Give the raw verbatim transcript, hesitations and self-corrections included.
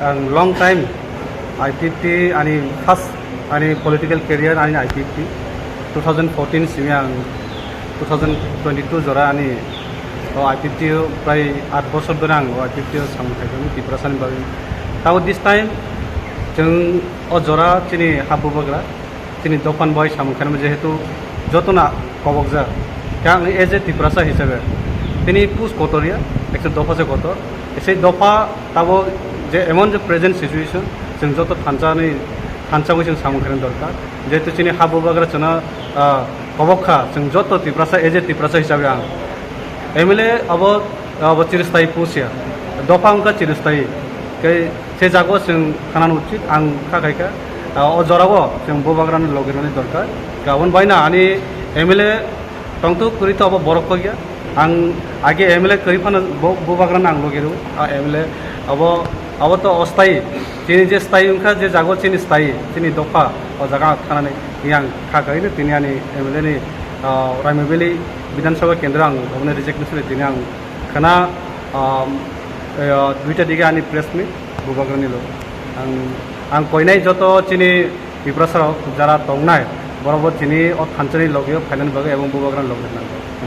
Ang long time I P F T ani first ani political career ani I P F T two thousand fourteen simi ang two thousand twenty-two jora ani o I P F T o prai aat bosor dhore ang o I P F T o samung khaikha Tiprasani bagwi. Tabo this time chwng o jora chini ha bubagra chini dophani bai samung khainai jehetu jotona kobokjak. Khe ang as a Tiprasa hisabe tini post kotor ya, ekta dopha se kotor. Sei dopha tabo je emon je present situation, chwng joto thansa ni, thansa bai chwng samung khaina dorkar. Jehetu chini ha bubagra chwngno, ah, kobok kha, chwng joto Tiprasa, as a Tiprasa hisabe ang M L A abo, abo chiristai post ya, dopha wngkha chiristai. Khe se jago chwng khanani uchit ang kha khaikha, ah, o jorao chwng bubagrani logi rwnani dorkar. Aboni baino ani M L A tongthok kwrwi to abo borok kok ya. Ang age M L A kwrwi phano bo, bubagrano ang logi rw, a M L A abo, abo to ostai. Chini je stai wngkha, je jago chini stai, chini dopha, o jaga ang khanani yang kha khaino tini ani M L A ni, ah, Raimabeli Bidhan Sabha Kendra ang oboni reject ni suri tini ang khana, um, eh, duita dige ani press meet bubagrani lo. Ang, ang koinai joto chini Tiprasa rok jara tongnai, borok bo chini o thansani logi o phainani bagwi ebong bubagrani logi nang.